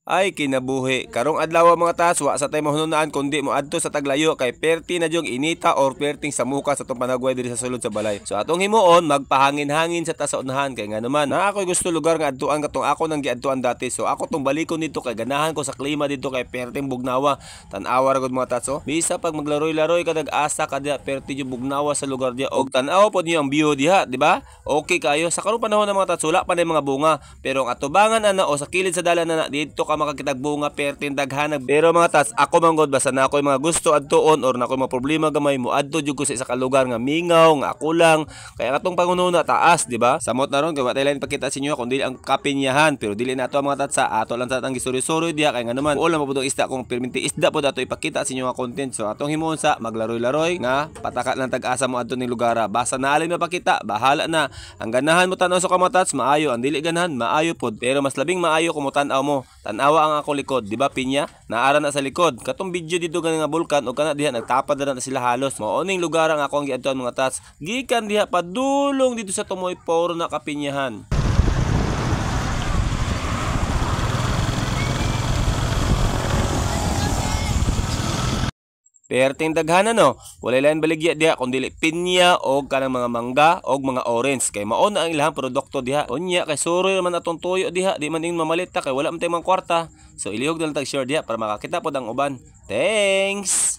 Ay, kinabuhi. Karong adlaw, mga tas, wa sa tay mahununaan kundi mo adto sa taglayo kay perti na jung inita or perting samuka sa atong panagway diri sa sulod sa balay. So atong himuon, magpahangin-hangin sa ta sa unahan kay nga naman na ako'y gusto lugar nga adtuan katong ako nang giadtuan dati. So ako tong balikon dito kay ganahan ko sa klima dito kay perting bugnawa. Tan-awa ra gud, mga tats, oh. Bisa pag maglaroy-laroy ka, nag-asa ka diha, perti yung bugnawa sa lugar diha. Og tan-awa pod niyo ang view diha, di ba? Okay kayo. Sa karong panahon ng, mga tats, wala pa na yung mga bunga. Pero ang atubangan ana o sa kilid sa dalan na dito ka makakitag bunga, perting daghan. Pero, mga tats, ako man gud, basta na ako'y mga gusto adtuon or na ako'y mga problema gamay, mo adto jud ko sa isa ka lugar nga mingaw, nga ako lang. Kaya katong pangununa taas, di ba? Samot na ron kay wa tay lain pakita sa inyo kung dili ang kapinyahan, pero dili na ato, mga tats, sa ato lang sa ang gisuri-suri diha kay nga naman wala mo pud ang isda kung perminti isda pod ato ipakita sa inyo nga content. So atong himuon sa maglaroy-laroy nga pataka lang tag-asa mo adto ning lugar. Basta naalin mapakita, bahala na. Ang ganahan mo tan-aw sa kamatats, maayo. Ang dili ganahan, maayo pod. Pero mas labing maayo kung mo tan-aw mo. Tan-awa ang akong likod, di ba pinya? Naara na sa likod. Katong video dito nga bulkan o kana diha nagtapad na sila halos. Mao ning lugar ang akong giadtuan, mga tats. Gikan diha padulong dito sa Tumoy, puro na kapinyahan. Perting daghanan, no. Walay lain baligya diha kun dili pinya og kanang mga mangga og mga orange kay mao na ang ilahang produkto diha. Unya kay suroy man atong tuyo diha, di man ing mamalit ta kay wala man tay mga kwarta. So ilihog na lang tag share diha para makakita pod ang uban. Thanks.